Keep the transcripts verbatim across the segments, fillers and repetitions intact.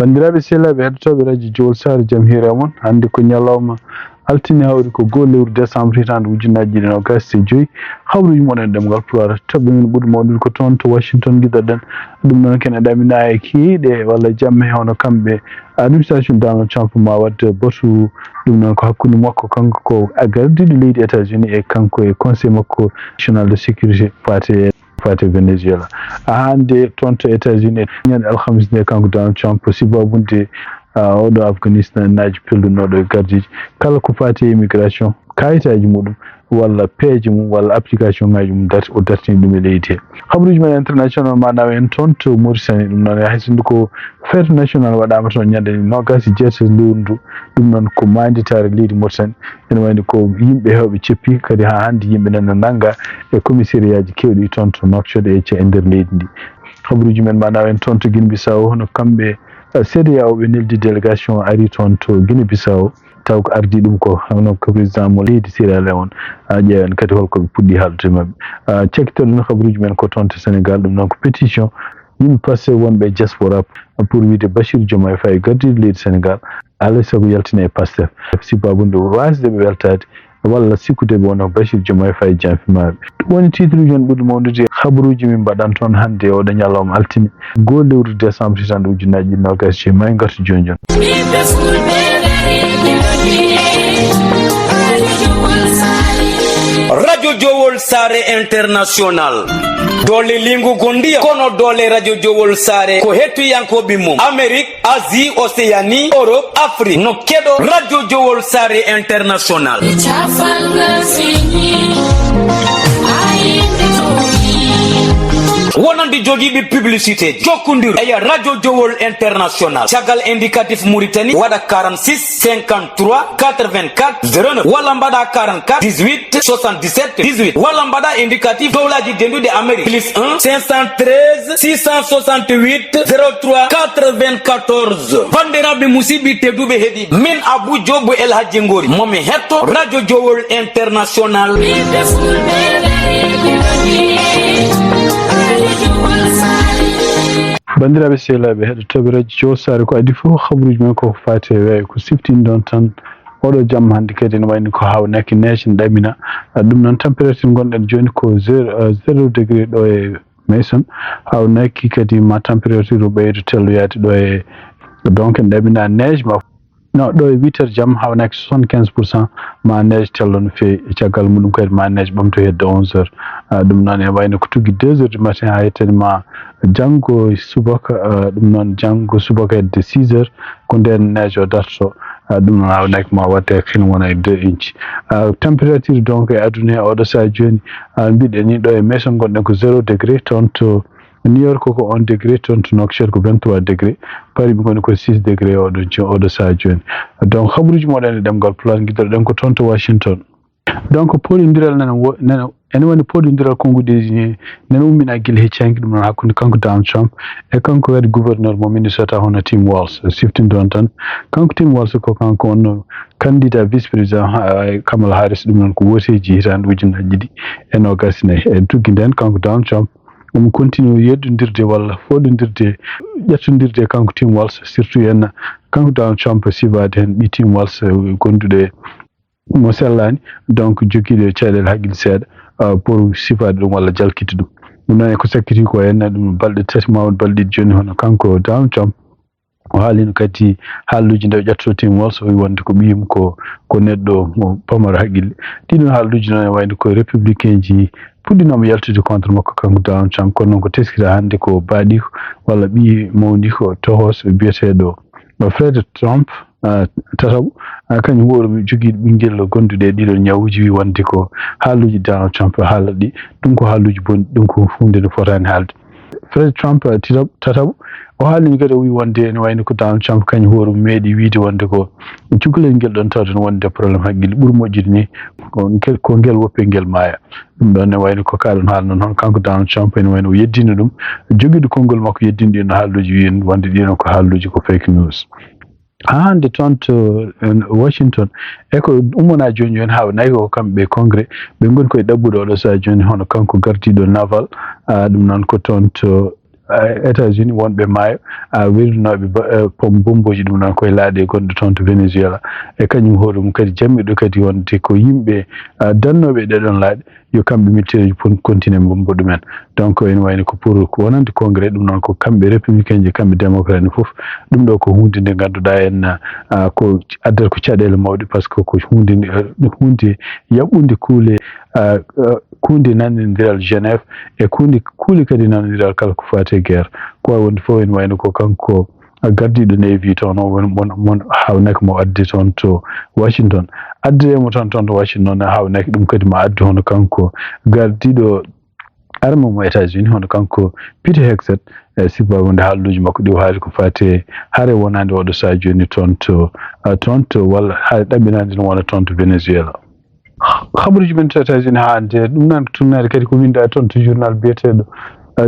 Banndiraaɓe sehilaaɓe heɗotooɓe radio Jowol Saare, jam hiire mon. Hannde ko ñalawma altine, hawri ko goo lewru décembre hitaande ujunnaji ɗiɗi e noogaas e joyi. Habruuji moɗon e ɗemngal Pulaar, toɓɓe men ɓuri mawnude ko toon to Washington ngiɗoɗen. Ɗum noon ken e ɗamina e kiiɗe walla jamme hono kamɓe administration Donald Trump ma waɗde batu. Ɗum noon ko hakkunde makko kanko ko gardiiɗo leydi États-Unis e kanko e conseil makko national de sécurité faate faate Venezuela. Hannde toon to États-Unis, ñande alhamis nde, kanko Donald Trump, sibabunde ah, oɗo Afghanistan naaji pellunooɗo e gardiiji, kala ko faati e immigration, kayitaaji muɗum, walla peeje mum, walla application ngaji mum, dat-, o dartini ɗum e leydi he. Habruuji men international ma nawa en toon to Mauritanie, ɗum noon hay sinno ko fête national waɗaama toon ñande noogaas e jeetati lewru ndu, ɗum noon ko maanditaare leydi Mauritanie. Ene wayno ko yimɓe heewɓe ceppi, kadi haa hannde yimɓe nana nannga e commissariat ji keewɗi toon to Nouakchott e ce-, e nder leydi ndi. Habruuji men ma nawa en toon to Guinée Bissau, hono kamɓe, eh, C D A O ɓe neldi délégation ari toon to Guinée Bissau, taw ko ardii ɗum ko, hono ko président mo leydi Sierra Leone. Ah, ƴeewen kadi holko ɓe puɗɗi haaldude maɓɓe. Ah, cakkitoɗen habruuji men ko toon to Sénégal, ɗum noon ko pétition yimɓe Pastef wonɓe e diaspora pour wiide Bassirou Diomaye Faye gardiiɗo leydi Sénégal, alaa e sago yaltina e Pastef. Sibabunde waasde ɓe weltaade walla sikkude ɓe wonno Bassirou Diomaye Faye janfimaaɓe. Ɗum woni titre uji men ɓurɗi mawnude habruuji min mbaɗan toon hannde oɗo ñalawma altine, goo lewru décembre hitaande ujunnaji ɗiɗi e noogaas e joyi. Ma en ngartu jooni jooni. Radio Jowol Sare International. Doole lingu gondiya kono doole Radio Jowol Sare ko hettuyankoɓe mum. Amérique, Asie, Océanie, Europe, Afrique. No keɗo Radio Jowol Sare International. Wonande jogiiɓe publicité, jokkondir e Radio Jowol International. Caggal indicatif Mauritanie, waɗa quarante-six, cinquante-trois, quatre-vingt-quatre, zéro neuf, walla mbaɗa quarante-quatre, dix-huit, soixante-dix-sept, dix-huit, walla mbaɗa indicatif dowlaji denduɗi Amérique, plus un, cinq cent treize, six cent soixante-huit, zéro trois, quatre-vingt-quatorze. Bandiraɓe musidɓe tedduɓe heɗiɓe, min Abou Diop El Hadji Ngori, momi hetto Radio Jowol International. Banndiraaɓe sehilaaɓe heɗotooɓe radio Jowol Sare, ko adii fof habruuji men koko faati e weeyo, ko siftinɗon tan. Oɗo jamma hannde kadi ene wayni ko hawnaki neeje ne ɗamina. Ah, ɗum noon température ngonɗen jooni ko zéro, ah, zéro degré ɗo e Mason. Hawnaki kadi ma température o ɓeydo telloyaade ɗo e, donc en ɗamina neige ma. No, ɗo e huit heures jam hawnaki soixante-quinze pour cent ma neige tello no feewi. E caggal muɗum kadi ma neige ɓamto hedde onze heures. Ah, ɗum noon ene wayno ko tuggi deux heures du matin haa yettani ma janngo subaka, ah, ɗum noon janngo subaka hedde six heures ko nden neige o darto. Ah, ɗum noon hawnaki ma waɗde kene wona e deux inci. Ah, température donc e aduna he oɗo saha jooni, ah, mbiɗen ni ɗo e Mason ngonɗen ko zéro degré, toon to New York ko un degré, toon to Nouakchott ko vingt-trois degré, Paris ɓe ngoni ko six degré oɗo jo-, oɗo saha jooni. Donc habruuji moɗon e ɗemngal Pulaar, ngiɗoɗen ko toon to Washington. Donc poolondiral nana wo-, nana, ene woni poolondiral konnguɗi ɗi nana ummina gila hecci hanki, ɗum noon hakkunde kanko Donald Trump e kanko kadi gouverneur mo Minnesota hono Tim Walz. Siftinɗon tan, kanko Tim Walz ko kanko wonno candidat vice président, ah, Kamala Harris, ɗum noon ko wooteeji hitaande ujunnaji ɗiɗi e noogaas e nayi. En tuggi nden kanko Donald Trump omo continue yeddondirde walla fooɗondirde, ƴettondirde e kanko Tim Walz, surtout en kanko Donald Trump sifaade heen ɓii Tim Walz, eh, gonduɗo e mo sellaani, donc jogiiɗo e caɗeele haqqille seeɗa, ah, pour sifaade ɗum walla jalkitde ɗum. Ɗum noon e ko sakkiti ko heen ɗum balɗe tati ma won balɗe ɗiɗi jooni, hono kanko Donald Trump o haalino kadi haalluuji nde o ƴettotoo Tim Walz, o wi wonde ko ɓiyum ko, ko neɗɗo mo pamaro haqqille. Ɗiɗon haalluuji noon e wayde ko républicain ji puɗɗinooma yaltude contre makko kanko Donald Trump, kono noon ko teskita hannde ko baaɗiiko walla ɓii mawniiko tohooso biyeteeɗo Fred Trump, ah, tataɓo, ah, kañum hoore mum jogiiɗo ɓinngel gonduɗo e ɗiɗon ñawuuji, wi wonde ko haalluuji Donald Trump haalata ɗi, ɗum ko haalluuji bonɗi, ɗum ko huunde nde fotaani haalde. Fred Trump, eh, titaɓo, tataɓo, o haalini kadi, o wi wonde ene wayno ko Donald Trump kañum hoore mum meeɗi wiide wonde ko cukalel ngel ɗon tawde no wonde problème haqqille ɓuri moƴƴude ni, ko ngel, ko ngel woppe ngel maaya. Ɗum ɗon ne wayno ko kaɗon haalno noon, kanko Donald Trump ene wayno o yeddino ɗum, jogiiɗo konngol makko yeddini ɗin haalluuji, wi en wonde ɗin ko haalluuji ko fake news. Haa hannde toon to, eh, Washington, e ko ummana jooni jooni haa nayi ko kamɓe Congrès, ɓe ngoni koye ɗaɓɓude oɗo saha jooni, hono kanko gardiiɗo Naval, ah, ɗum noon ko toon to États-Unis wonɓe maayo, weldunooɓe pom bombooji, ɗum noon koye laaɗe gonɗe toon to Venezuela. E kañum hoore mum kadi jammirɗo kadi wonde ko yimɓe dannooɓe ɗeɗon laaɗe, yo kamɓe militaire uji continue bombo ɗumen. Donc ene wayno ko pour ko wonande congrès, ɗum noon ko kamɓe républicain ji, kamɓe démocrate ni fof. Ɗum ɗo ko hunde nde ngannduɗaa en ko addata ko caɗeele mawɗe, parce que ko hunde hunde yaɓɓunde kuule, hunde nanondiral Genève, e hunde kuule kadi nanondiral kala ko faati e guerre. Ko wawi wonde fof ene wayno ko kanko gardiiɗo Navy toon o, mon hawnaki mo adde toon to Washington. Addire mo toon toon to Washington ne hawnaki ɗum kadi ma addu hono kanko gardiiɗo arme mo États-Unis, hono kanko Pete Hegseth. E sifa wonde haalluuji makko ɗi o haali ko faati hare wonande oɗo saha jooni toon to toon to walla hare ɗaɓɓinande no wona toon to Venezuela. Habaruuji men to États-Unis haa hannde, ɗum nan tunnaade kadi ko winnda toon to journal biyeteeɗo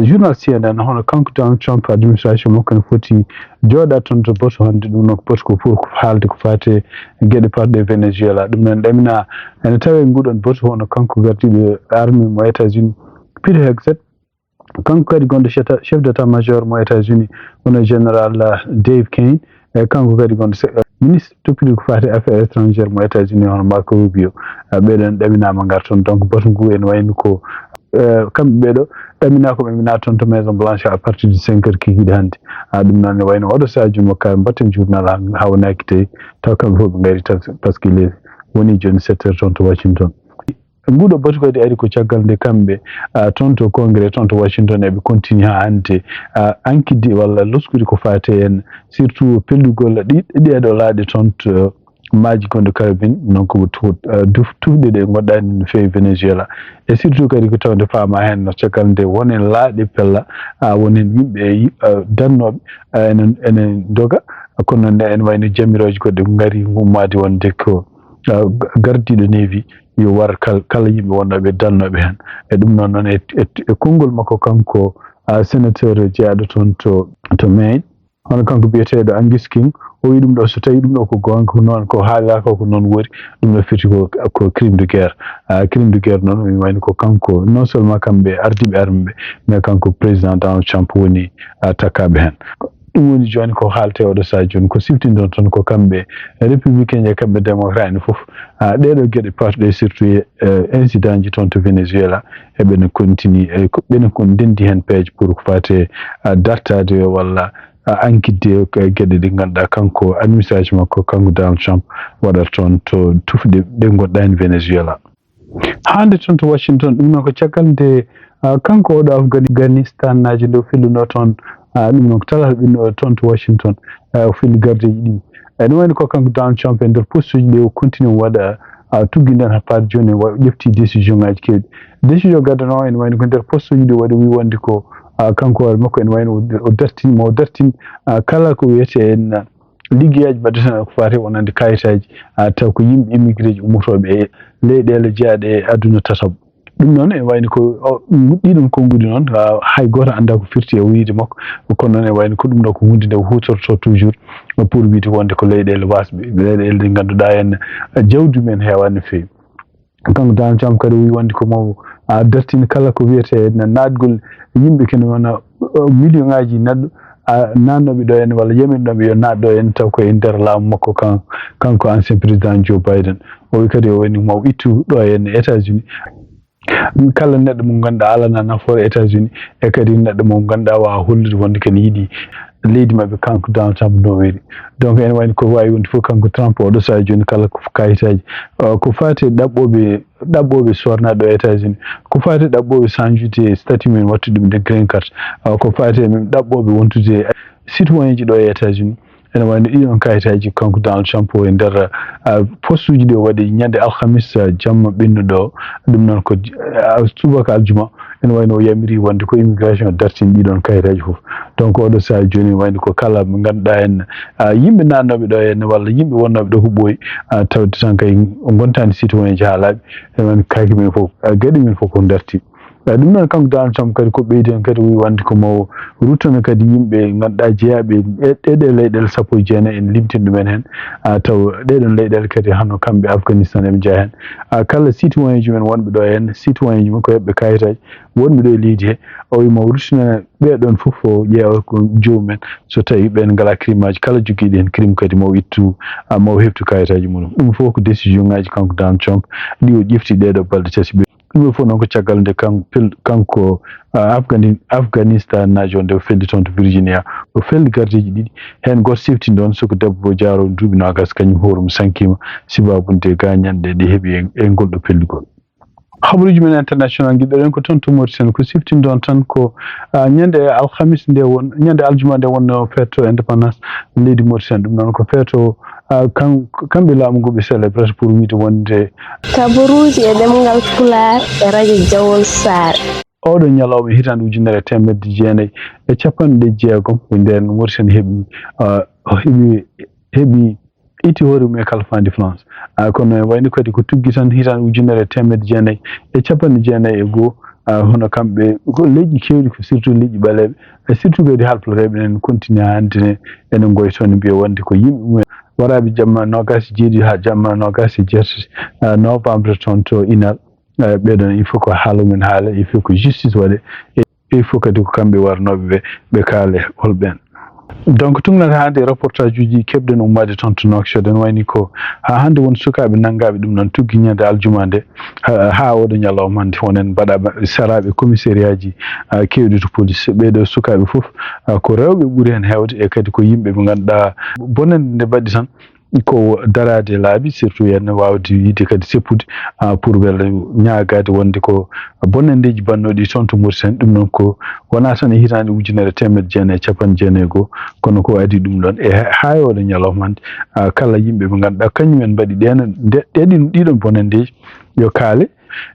journal C N N, hono kanko Donald Trump administration makko ne foti jooɗa toon to bato hannde. Ɗum noon ko bato ko pour ko haalde ko faati geɗe parɗe Venezuela. Ɗum noon ɗamina ene tawe nguɗon bato hono kanko gardiiɗo arme mo États-Unis, Pete Hegseth, kanko kadi gonɗo chef d'état major mo États-Unis, hono général Dave Kane, e kanko kadi gonɗo ministre toppitiri ko faati affaires étrangères mo États-Unis, hono Marco Rubio. Ɓeɗon ɗaminaama ngar toon. Donc bato ngu ene wayno ko kamɓe ɓeɗo ɗamina ko ɓe mina toon to Maison Blanche à partir de cinq heures kikiɗe hannde. Ha ɗum noon ne wayno oɗo saha jumma ka mbatten journal ha wonaki tawi taw kamɓe fof ɓe ngari, parce que les woni jooni sept heures toon to Washington. Nguɗo batu kadi ari ko caggal nde kamɓe toon to congrès toon to Washington eɓe continue ha hannde ankidde walla loskude ko faati en, surtout pellugol ɗeɗo laaɗe toon to maaji gonɗo Caribbean, donc tufɗe ɗe goɗɗani no feewi Venezuela. E surtout kadi ko tawde faama heen no caggal nde wonen laaɗe pella, wonen yimɓe dannooɓe ene doga. Kono noon ene wayno jamirooje goɗɗe ngari ummaade wonde ko gardiiɗo Navy yo war kala yimɓe wonnooɓe dannooɓe heen. E ɗum noon noon e konngol makko kanko sénateur jeyaaɗo toon to to Maine, hono kanko biyeteeɗo Angus King, o wi ɗum ɗo so tawi ɗum ɗo ko goonga, ko noon ko haalaa ko ko noon woni. Ɗum ɗo fiti ko ko crime de guerre. Crime de guerre noon ene wayno ko kanko non seulement kamɓe ardiiɓe arme ɓe, mais kanko président Donald Trump woni takkaaɓe heen. Ɗum woni jooni ko haaletee oɗo saha jooni ko siftinɗon toon ko kamɓe républicain ji e kamɓe démocrate en fof. Ɗeɗo geɗe parɗe surtout incident ji toon to Venezuela, eɓene continue ɓene kon ndenndi heen peeje pour ko faati dartaade walla ankidde geɗe ɗe ngannduɗaa kanko administration makko kanko Donald Trump waɗata toon to tufɗe ɗe ngonɗaa heen Venezuela. Hannde toon to Washington, ɗum noon ko caggal nde kanko oɗo Afghanistan naajo nde o fillunoo toon. Ɗum noon ko talaata ɓennuɗo toon to Washington, o filli gardeeji ɗi. Ene wayno ko kanko Donald Trump e nder postuuji ɗi o continue waɗa tuggi nden haa faade jooni o ƴefti décision ngaji keewɗi. Décision gaddanoo ene wayno ko nder postuuji ɗi waɗi wi wonde ko kanko hoore makko ene wayno o dartin mo o dartin kala ko wiyetee en liggeyaaji mbaɗeteeɗi ko faati wonande kayitaaji taw ko yimɓe immigré ji ummotooɓe e leyɗeele jeyaaɗe e aduna tataɓo. Ɗum noon ene wayno ko ɗiɗon konnguɗi noon hay gooto anndaa ko firti e wiyde makko. Kono noon ene wayno ko ɗum ɗo ko huunde nde huutortoo toujours pour wiyde wonde ko leyɗeele waasɓe, leyɗeele ɗe ngannduɗaa en jawdi men heewaani no feewi. Kanko Donald Trump kadi o wi wonde ko mo dartini kala ko wiyetee naatgol yimɓe kene wona million ngaji neɗɗo naatnooɓe ɗo en walla yamirnooɓe yo naat ɗo en taw ko e nder laamu makko kan kanko ancien président Joe Biden. O wi kadi o woni mo ittu ɗo en États-Unis kala neɗɗo mo ngannduɗaa alana nafoore États-Unis e kadi neɗɗo mo ngannduɗaa waawa hollude wonde kadi yiɗi leydi maɓɓe kanko Donald Trump no weli. Donc ene wayno ko wawi wonde fof kanko Trump oɗo saha jooni kala ko kayitaji ko fati e ɗaɓɓoɓe ɗaɓɓoɓe sornaɗo e États-Unis, ko fati e ɗaɓɓoɓe sanjude statut mum wattude ɗum de green card, ko fati e ɗaɓɓoɓe wontude citoyen ji ɗo e États-Unis. Ene wayno ɗiɗon kayitaji kanko Donald Trump o e nder postuji ɗi o waɗi ñande alhamis jamma ɓennuɗo. Ɗum noon ko subaka aljuma. Ene wayno o yamiri wonde ko immigration dartini ɗiɗon kayitaji fof. Donc oɗo saha joni wayno ko kala mo ganduɗa en yimɓe nannoɓe ɗo henne walla yimɓe wonnoɓe ɗo ko ɓooyi tawde tan kay o gontani citoyen ji ha laaɓi. Ene wayno kayki men fof gaɗi men fof ko darti. Ɗum noon, kanko Donald Trump kadi ko ɓeydi heen kadi, o wi wonde ko mo ruttana kadi yimɓe ngannduɗaa jeyaaɓe e ɗe ɗe leyɗeele sappo e jeenayi, en limtin ɗumen heen. Taw ɗee ɗoon leyɗeele kadi hano kamɓe Afghanistan eɓe njeyaa heen. Kala citoyen ji men wonɓe ɗo heen, citoyen ji men ko heɓɓe kayitaaji wonɓe ɗo e leydi he, o wi mo ruttina ɓee ɗoon fof, o ƴeewa ko joomum en, so tawi ɓeen ngalaa krimaaji, kala jogiiɗo heen krim kadi mo ittu, mo heɓtu kayitaaji mum. Ɗum fof ko décision ngaji kanko Donald Trump ɗi o ƴefti ɗee ɗo balɗe tati. Ɗum ɗo fof noon ko caggal nde kan-, pel-, kanko, ah, Afgani-, Afghanistan naajo nde o felli toon to Virginia. O felli gardeeji ɗiɗi, heen gooto sefti ɗoon, soko debbo jaaroowo duuɓi noogaas, kañum hoore mum sankiima, sibaabu nde gaañanɗe ɗe heɓi e, e ngol ɗo pellugol. Habaruuji men international, ngiɗɗoɗen ko toon to Mauritanie, ko siftinɗon tan ko, ah, ñande alhamis nde won, ñande aljuma nde wonno feeto indépendance leydi Mauritanie. Ɗum noon ko feeto, ah, kan-, kamɓe laamu ngu ɓe celebrata pour wiide wonde. Kabaruuji e ɗemngal Pulaar e Radio Jawol Saare. Oɗo ñalawma hitaande ujunere e teemedde jeenayi e capanɗe jeegom, ko ndeen Mauritanie heɓi, ah, heɓi, heɓi itti hoore mum e Kala Fandi France. Ah, kono e wayno kadi ko tuggi tan hitaande ujunere e teemedde jeenayi e capanɗe jeenayi e goo, ah, hono kamɓe, ko leƴƴi keewɗi, ko surtout leƴƴi ɓaleeɓe, e surtout kadi haalpulareeɓe enen continue hannde ne, ene ngoytoo ne mbiya wonde ko yimɓe mumen waraaɓe jamma noogaas e jeeɗiɗi haa jamma noogaas e jeetati, ah, novembre toon to Inal. Eh, ɓee ɗoon, il faut ko haala men haala, il faut ko justice waɗe, e il faut kadi ko kamɓe warnooɓe ɓe, ɓe kaale hol ɓeen. Donc, tugnata hannde reportage uji keɓɗen ummaade toon to Nouakchott, en wayni ko haa hannde won sukaaɓe nanngaaɓe ɗum noon tuggi ñande aljuma nde, ha, haa oɗo ñalawma hannde, won en mbaɗaama saraaɓe commissariat ji, ah, keewɗi to police. Ɓee ɗoo sukaaɓe fof, ah, ko rewɓe ɓuri heen heewde, e kadi ko yimɓe ɓe ngannduɗaa bonannde nde mbaɗi tan, ko daraade laabi, surtout en waawde wiyde kadi seppude, ah, pour welde ñaagaade wonde ko bonnandeeji bannooɗi toon to Mauritanie. Ɗum noon ko wonaa tan e hitaande ujunere e teemedde jeenayi e capanɗe jeenayi e goo, kono ko adii ɗum ɗoon e ha-, haa e oɗo ñalawma hannde, ah, kala yimɓe ɓe ngannduɗaa kañum en mbaɗi ɗeen, nde, ɗee ɗin, ɗii ɗoon bonnandeeji, yo kaale,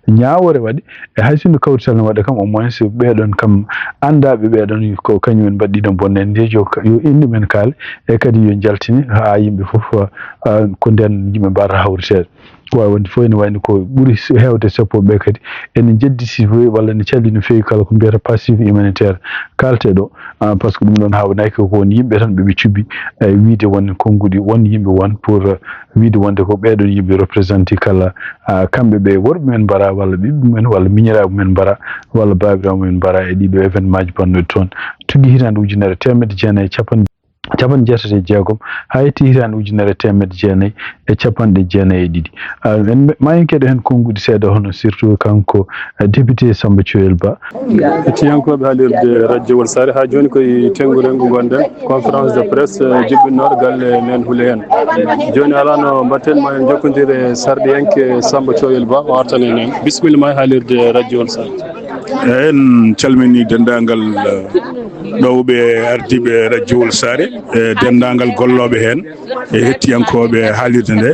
ñaawoore waɗe, e hay sinno kawrital ne waɗa kam, au moins ɓee ɗoon kam, anndaaɓe ɓee ɗoon ko kañum en mbaɗi ɗiɗon bonnandeeji, yo ka-, yo innde men kaale, e kadi yo njaltine haa yimɓe fof, ah, ko ndeen yimɓe mbaawata hawriteede. Waawi wonde fof ene wayno ko ɓuri s-, heewde seppo ɓe kadi ene njedditi fof walla ene calli no feewi kala ko mbiyata passif humanitaire kaaletee ɗo, ah, par ce que ɗum ɗoon haawnaki ko won yimɓe tan ɓe ɓe cubbi, eh, wiyde won konnguɗi, won yimɓe won pour, eh, wiyde wonde ko ɓee ɗoon yimɓe représenté kala, ah, kamɓe ɓe worɓe men mbara walla ɓiɓɓe men walla miñiraaɓe men mbara walla baabiraaɓe men mbara e ɗii ɗoo événement ji bannooɗi toon. Tuggi hitaande ujunere e teemedde jeenayi e capanɗe, capanɗe jeetati e jeegom, haa yetti hitaande ujunere e teemedde jeenayi e capanɗe jeenayi e ɗiɗi. Ah, en mbe-, maa en keɗo heen konnguɗi seeɗa, hono surtout kanko, eh, député Samba Thioyel Ba. Hettiyankooɓe haalirde Radio Jawol Saare, haa jooni koye Tengu Rengu ngonɗen, conférence de presse, eh, jiɓɓinnoor galle men Houleye en. Jooni alaa no mbaɗten, ma en njokkondir e sarɗiyanke Samba Thioyel Ba, o artan en heen. Bisimilla ma e haalirde Radio Jawol Saare. En calminii denndaangal, eh, ɗowɓe ardiiɓe Radio Jawol Saare, e denndaangal gollooɓe heen, e hettiyankooɓe haalirde nde.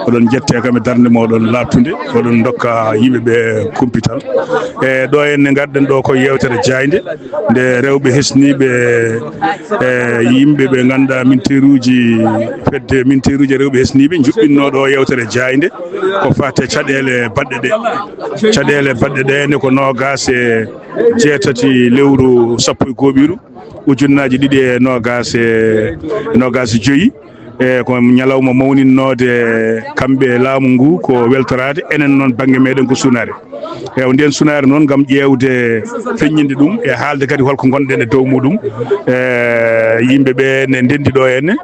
Oɗon njettee kam e darnde mooɗon laaɓtunde, oɗon ndokka yimɓe ɓe kumpital. E ɗo en ne ngarɗen ɗo ko yeewtere jaaynde, nde rewɓe hesniiɓe, e yimɓe ɓe ngannduɗaa minteeruuji, fedde minteeruuji e rewɓe hesniiɓe njuɓɓinnoo ɗo yeewtere jaaynde ko faati e caɗeele baɗɗe ɗe. Caɗeele baɗɗe ɗe ne ko noogaas e jeetati lewru sappo e gooɓiiru, ujunnaaji ɗiɗi e noogaas e noogaas e joyi. E ko ñalawma mawninnoode kamɓe laamu ngu, ko weltoraade, enen noon bannge meɗen ko sunaare. E o ndeen sunaare noon ngam ƴeewde feññinde ɗum e haalde kadi holko ngonɗen e dow muɗum. E yimɓe ɓe ne ndenndi ɗo henne,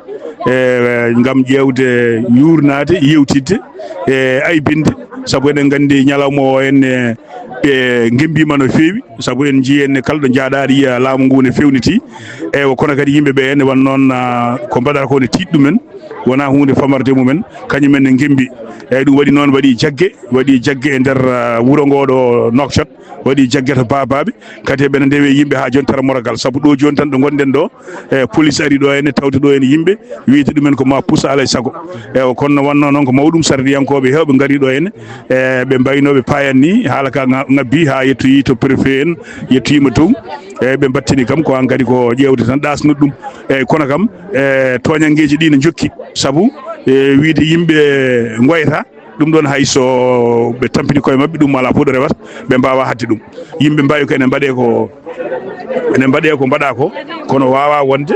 e ngam ƴeewde, yuurnaade, yewtidde, e aybinde, sabu eɗen nganndi ñalawma o henne ɓe ngemmbiima no feewi, sabu en njiyii henne kala ɗo njaaɗaa aɗa yiya laamu ngu ne feewnitii. Eywa, kono kadi yimɓe ɓe henne won noon, ah, ko mbaɗata ko ne tiiɗi ɗumen, wonaa huunde famarde mumen, kañumen ne ngemmbi. Eyyi, ɗum waɗi noon, waɗi jagge, waɗi jagge e nder, ah, wuro ngo ɗo Nouakchott, waɗi jagge to Babaɓe, kadi eɓe ndewe yimɓe haa jooni tara moragal, sabu ɗo jooni tan ɗo ngonɗen ɗo, e police ari ɗo henne, tawde ɗo henne yimɓe, wiyde ɗumen ko ma puus alay sago. Eywa, kono no wannoo noon ko mawɗum, sardiyankooɓe heewɓe ngarii ɗo henne, e ɓe mbaynoo ɓe paayan ni, haala ka nga-, ngabbii haa yettoyii to préfet en, yettoyiima dow, e ɓe mbattini kam ko hankadi ko ƴeewde tan ɗaasnude ɗum. Eyyi, kono kam, e tooñanngeeji ɗi ne njokki, sabu, e wiyde yimɓe ngoyata, Ɗum ɗoon hay so ɓe tampini koye maɓɓe, ɗum alaa fof ɗo rewata, ɓe mbaawaa haɗde ɗum. Yimɓe mbaawi ko ene mbaɗee ko, ene mbaɗee ko mbaɗaa ko, kono waawaa wonde,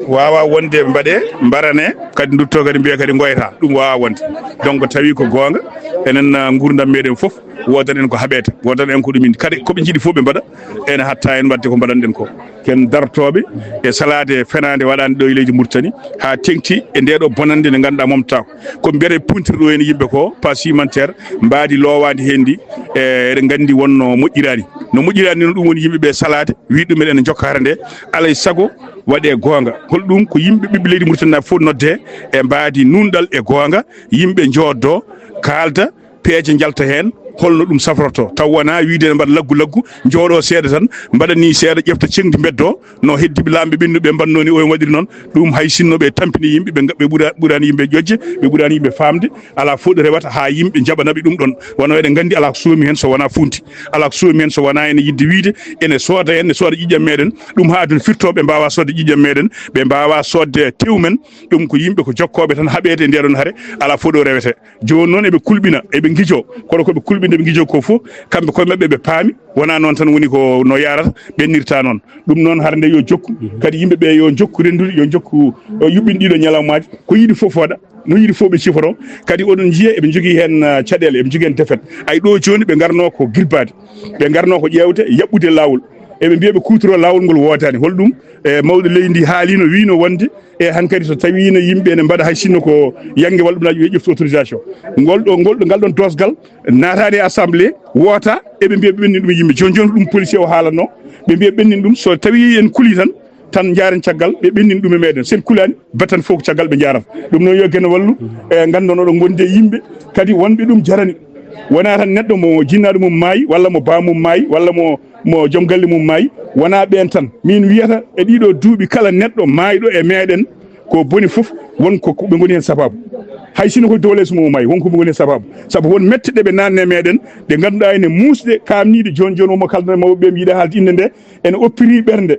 waawaa wonde mbaɗee, mbaranee, kadi nduttoo kadi mbiya kadi ngoyata, ɗum waawaa wonde. Donc tawi ko goonga, enen, ah, nguurndam meɗen fof, woodaten ko haɓeede, woodaten ko ɗum indi. Kadi ko ɓe njiɗi fof ɓe mbaɗa, ene hatta en waɗde ko mbaɗanɗen ko. Ken dartooɓe e salaade fenaande waɗaande ɗo e leydi Mauritanie, haa teŋti e ndee ɗo bonannde nde ngannduɗaa momtataako. Ko mbiyetee puntir ɗo heen yimɓe ko, passe humanitaire, mbaadi loowaandi heen ndi, e, eɗen nganndi wonno moƴƴiraani. No moƴƴiraani noon, ɗum woni yimɓe ɓe salaade, wii ɗum ene njokka hara nde, alay sago waɗee goonga. Hol ɗum ko yimɓe ɓiɓɓe leydi Mauritanie fof noddee e mbaadi nuunɗal e goonga, yimɓe njooddoo, kaalda, peeje njalta heen, holno ɗum safrortoo. Taw wonaa wiyde ne mbaɗa laggu laggu, njooɗoo seeɗa tan, mbaɗa nii seeɗa, ƴefta ceŋdi mbeddoo, no heddiiɓe laamɓe ɓennuɓe mbaɗnoo ni, oon waɗiri noon. Ɗum hay sinno ɓe tampini yimɓe, ɓe nga-, ɓe ɓura-, ɓuraani yimɓe ƴoƴde, ɓe ɓuraani yimɓe faamde, alaa fof ɗo rewata haa yimɓe njaɓana ɓe ɗum ɗoon. Wano eɗen nganndi alaa ko soomi heen so wonaa fuunti, alaa ko soomi heen so wonaa ene yiɗde wiyde ene sooda heen, ne sooda ƴiiƴam meɗen, ɗum haa aduna firtoo ɓe mbaawaa soodde ƴiiƴam meɗen, ɓe mbaawaa soodde tew men. Ɗum ko yimɓe ko jokkooɓe tan haɓeede e ndee ɗoon hare, alaa fof ɗo rewetee. Jooni noon eɓe kulɓina, eɓe ngijoo, kono ko ɓe kulɓinta, ɓe ngijoo ko fof, kamɓe koye maɓɓe ɓe paami, wonaa noon tan woni ko no yaarata, ɓennirta noon. Ɗum noon hara nde yo jokku, kadi yimɓe ɓe yo njokku renndude, yo njokku, o yuɓɓin ɗiɗo ñalawmaaji, ko yiɗi fof waɗa, no yiɗi fof ɓe cifoto. Kadi oɗon njiya eɓe njogii heen, ah, caɗeele, eɓe njogii heen defet. Ay ɗo jooni ɓe ngarnoo ko girbaade, ɓe ngarnoo ko ƴeewde, yaɓɓude laawol. Eɓe mbiya ɓe kuutoroo laawol ngol woodaani. Hol ɗum? E mawɗo leydi ndi haalino, wiino wonde e hankadi so tawiino yimɓe ene mbaɗa hay sinno ko yannge walla ɗum aji ɓe ƴeftu autorisation. Ngol ɗo, ngol ɗo, ngal ɗon doosgal naataani e assemblée, woota, eɓe mbiya ɓe ɓenni ɗum yimɓe. Jooni jooni ko ɗum policier o haalanno, ɓe mbiya ɓennin ɗum, so tawi en kuli tan, tan njaaren caggal, ɓe ɓennin ɗum e meɗen. Sen kulaani, batan fof ko caggal ɓe njaarata. Ɗum noon yo Geno wallu, e nganndon oɗon ngondi e yimɓe, kadi wonɓe ɗum jarani. Wonaa tan neɗɗo mo jinnaaɗo mum maayi, walla mo baaba mum maayi, walla mo mo joom galle mum maayi, wonaa ɓeen tan. Min wiyata e ɗiɗo duuɓi kala neɗɗo maayɗo e meɗen ko boni fof, won ko ko ɓe ngoni heen sabaabu. Hay sinno ko doole so mo maayi, won ko ɓe ngoni heen sabaabu. Sabu won mette ɗe ɓe naatni e meɗen, ɗe ngannduɗaa ene muusɗe, kaamniiɗe jooni jooni, wonmo kalda mawɓe ɓe, mi yiɗa haalde innde nde, ene oppiri ɓernde.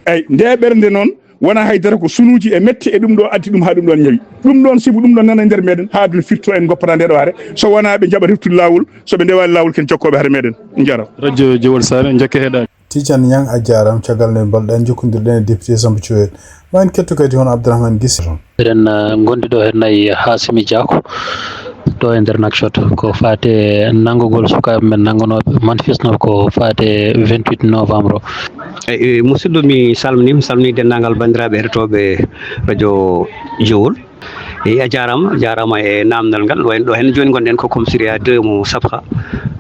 Eyi, nde ɓernde noon, wonaa haydara, ko sunuuji e mette e ɗum ɗo addi ɗum haa ɗum ɗoon ñawi. Ɗum ɗoon, sibu ɗum ɗoon nana e nder meɗen, haa ɗum firto en goppata nde ɗo hare. So wonaa ɓe njaɓa reftude laawol, so ɓe ndewaani laawol, ken jokkooɓe hare meɗen. Njaram. Radio Jowol Saare, njokke heɗaade. Tidiane Niang, a jaaraama. Caggal nde mbalɗen, jokkondirɗen e député Samba Thioyel. Ma en kettu kadi hono Abdourahmane Gissé toon. Eɗen, eh, ngondi ɗo heen nayi Hasimi Diako, ɗo e nder Nouakchott, ko faate nanngugol sukaaɓe men nanngunooɓe, manifestinooɓe ko faate vingt-huit novembre o. Eyi, musidɗo, mi salminiima, mi salminii denndaangal banndiraaɓe heɗotooɓe radio Jowol. Eyi, a jaaraama, a jaaraama e naamndal ngal. Wayno ɗo heen jooni ngonɗen ko commissariat deux mo Sabha,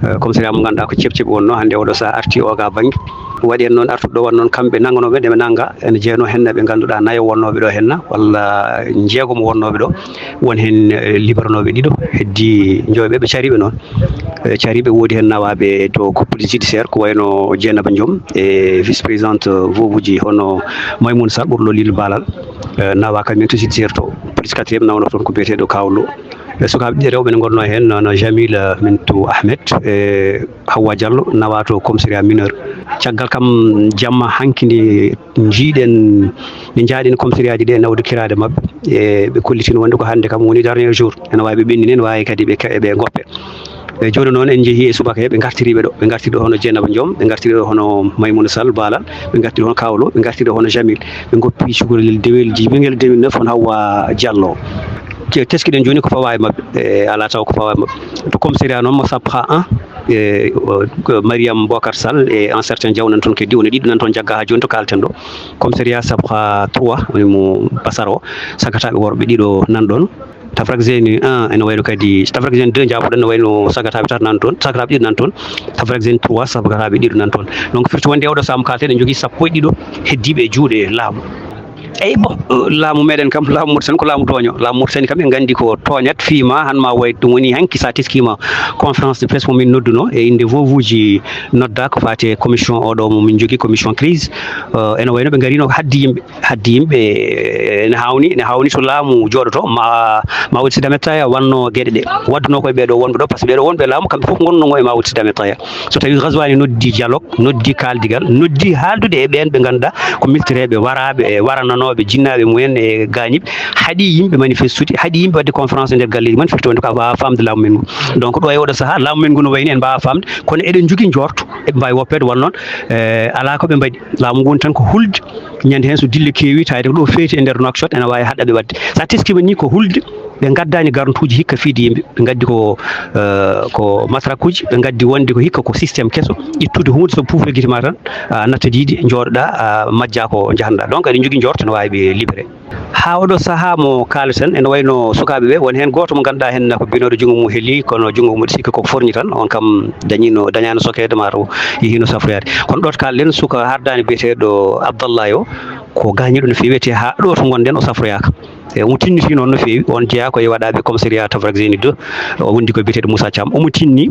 eh, commissariat mo ngannduɗaa ko ceɓ ceɓ wonnoo, hannde oɗo sahaa arti o ga bannge. Waɗi en noon artude ɗo, waɗ noon kamɓe nannganooɓe nde ɓe nannga, ene jeyanoo heen ɓe ngannduɗaa nayo wonnooɓe ɗo heen, walla njeegomo wonnooɓe ɗo. Won heen, eh, liberanooɓe ɗiɗo, heddii njoyɓe ɓe cariiɓe noon. Eh, cariiɓe woodi heen nawaaɓe to ko police judiciaire, ko wayno Dieynaba Diom e vice-présidente Vovuji hono Maymouna Sall, ɓurɗo Lil Balal, eh, nawaa kañum to judiciaire to police quatrième, nawnoo toon ko biyeteeɗo Kaw Lo. E sukaaɓe ɗiɗi rewɓe ne ngonnoo heen, no, no Jamil, eh, Mintou Ahmed, e Hawwa Diallo, nawaa to commissariat mineur. Caggal kam jamma hanki nde njiiɗen, nde njaaɗen commissariat ji ɗi e nawde kiraade maɓɓe. E ɓe kollitino wonde ko hannde kam woni dernier jour. Ene waawi ɓe ɓennina, ene waawi kadi ɓe ke-, ɓe ngoppe. E jooni noon en njehii e subaka he, ɓe ngartiri ɓe ɗo. Ɓe ngartiri ɗo hono Dieynaba Diom, ɓe ngartiri ɗo hono Maymouna Sall Balal, ɓe ngartiri hono Kaw Lo, ɓe ngartiri ɗo hono Jamil. Ɓe ngoppi cukalel dewel ji, ɓinngel deux mille neuf hono Hawwa Diallo. Ke-, teskiɗen jooni ko fawaa e maɓɓe, e alaa taw ko fawaa e maɓɓe. To commissariat noon mo Sabha un, e, o, ko Mariam Bokar Sall e un certain Diaw nan toon keddi, woni ɗiɗo nan toon jagga haa jooni to kaalten ɗo. Commissariat Sabha trois, woni mo Basara o, sagataaɓe worɓe ɗiɗo nan ɗoon. Tafrakzeni un ene wayno kadi, Tafrakzeni deux njaaboɗen, no wayno sagataaɓe tati nan toon, sagataaɓe ɗiɗo nan toon. Tafrakzeni trois, sagataaɓe ɗiɗo nan toon. Donc firti wonde e oɗo saam kaalten, en njogii sappo e ɗiɗo heddiiɓe e juuɗe laamu. Eyi, bon, eh, laamu meɗen kam, laamu Mauritanie ko laamu tooño. Laamu Mauritanie kam, en nganndi ko tooñat, fiima, han ma way ɗum woni hanki sa teskiima conférence de presse mo min nodduno e innde Vovuji nodda ko faati e commission oɗo mo min njogii, commission crise. Eh, ene wayno ɓe ngarino ko haddi yimɓe, haddi yimɓe, eh, ene hawni, ene hawni to laamu jooɗoto, ma, ma waɗi Sidamet Taya wanno geɗe ɗe. Wadduno koye ɓeɗo wonɓe ɗo, par ce que ɓeɗo wonɓe laamu, kamɓe fof ngonno ngo e ma waɗi Sidamet Taya. So tawi Ghazouani noddi dialogue, noddi kaaldigal, noddi haaldude e ɓeen ɓe ngannduɗaa ko militereeɓe waraaɓe e warananooɓe ɓe jinnaaɓe mumen e gaañiiɓe, haɗi yimɓe manifestude, haɗi yimɓe waɗde conférence e nder galleeji mumen, firti wonde ko a waawaa faamde laamu men ngu. Donc ɗo e oɗo sahaa, laamu men ngu no wayi ni en mbaawaa faamde, kono eɗen njogii njoorto, eɓe mbaawi woppeede walla noon, eh, alaa ko ɓe mbaɗi. Laamu ngu woni tan ko hulde, ñande heen so dille keewi, tawi ko ɗo feeti e nder Nouakchott, ene waawi haɗa ɓe waɗde. So a teskiima ni ko hulde, ɓe ngaddaani garantuuji hikka fiide yimɓe. Ɓe ngaddi ko, eh, ko matrakuuji, ɓe ngaddi wonde ko hikka ko système keso, ittude huunde so puufre gite ma tan, a nattat yiide, njooɗoɗaa, a majjaa ko njahanɗaa. Donc eɗen njogii njoorto no waawi ɓe libéré. Haa oɗo sahaa mo kaaleten, ene wayno sukaaɓe ɓe, won heen gooto mo ngannduɗaa heen ko binooɗo junngo mum helii, kono junngo mum sikki ko forñi tan, on kam dañiino, dañaano sokeede, maa taw yehiino safroyaade. Kono ɗo to kaalɗen, suka hardaani biyeteeɗo Abdallah o, ko gaañiiɗo no feewi, te haa ɗo to ngonɗen o safroyaaka. E omo tinniti noon no feewi, on jeyaa ko e waɗaaɓe commissariat Tabarak Zeyni deux, o wondi ko biyeteeɗo Moussa Thiam, omo tinni,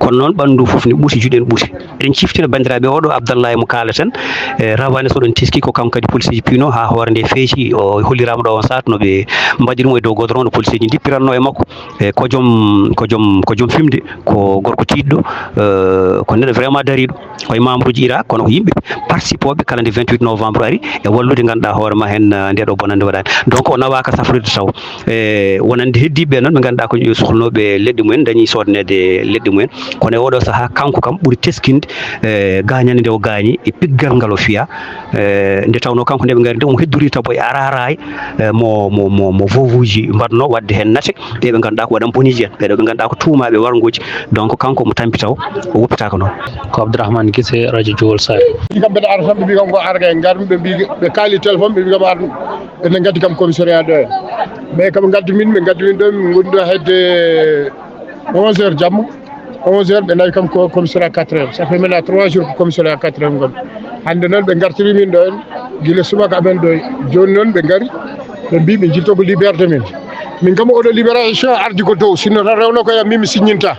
kono noon ɓanndu fof ne ɓuuti, juuɗe ne ɓuuti. Eɗen ciftina banndiraaɓe, oɗo Abdallah mo kaaleten, e rawane so ɗon teski ko kanko kadi policeeji piino haa hoore nde feeci, o holliraama ɗo on saat no ɓe mbaɗi ɗum e dow gootoro no policeeji ndippiranno e makko. E ko joom, ko joom, ko joom fimde, ko gorko tiiɗɗo, eh, ko neɗɗo vraiment dariiɗo. Koye membre uji ira, kono ko yimɓe participooɓe kala nde vingt-huit novembre ari e wallude ngannduɗaa hoore ma heen, eh, nde ɗo bonannde waɗaani. Donc o nawaaka safrude taw. E wonande heddiiɓe ɓe noon ɓe ngannduɗaa ko sohlnooɓe leɗɗe mumen, dañi soodneede leɗɗe mumen. Kono e oɗo sahaa kanko kam ɓuri teskinde, eh, gaañande nde o gaañi e piggal ngal o fiya. Eh, nde tawnoo kanko nde ɓe ngari nde omo heddorii taw e araraay, eh, mo, mo, mo, mo vovuuji mbaɗnoo waɗde heen nate. Ɓe ɓe ngannduɗaa ko waɗan boniiji en, ɓeɗo ɓe ngannduɗaa ko tuumaaɓe warngooji, donc kanko omo tampi taw, o woppitaaka noon. Ko Abdourahmane Gise, radio Jowol Sare. Ɗi kam mbeɗa ara tan, ɓe mbi kam ko ara kay, ngar ɓe mbi, ɓe kaali téléphone, ɓe mbi kam ar, ɓe ngaddi kam commissariat ɗo en. Mais kam ngaddi min, ɓe ngaddi min ɗo, min ngoni ɗo hedde onze heures jamma, onze heures ɓe nawi kam ko commissariat quatre heures. Ça fait maintenant trois jours ko commissariat quatre heures ngon. Hannde noon ɓe ngartiri min ɗo en, gila subaka amen ɗo, jooni noon ɓe ngari, ɓe mbi ɓe jilto ko liberté min. Min kam oɗo libération ardi ko dow, sinno tan rewno ko yam min mi siññinta.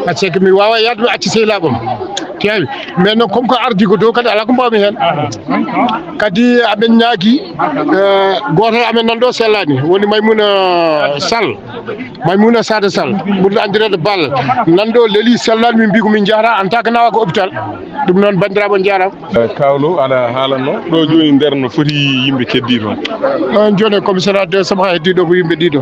Parce que mi wawa yaade mi acci sehilaɓam. Keewi. Mais noon comme ko ardi ko dow kadi ala ko mbawmi hen. Kadi aɓen ñaagi, eh, goto amen nan ɗo sellani, woni Maymuna Sall. Maymuna Sada Sall, ɓurɗo andirede Ball. Nan ɗo leeli sellani, min mbi ko min jahata en tant que nawa ko hôpital. Ɗum noon bandiraɓe on jarama. Eh, Kawlo, aɗa haalanno. Ɗo jooni nder no foti yimɓe keddi toon? Ɗon jooni e commissariat de Sabha heddi ɗo ko yimɓe ɗiɗo.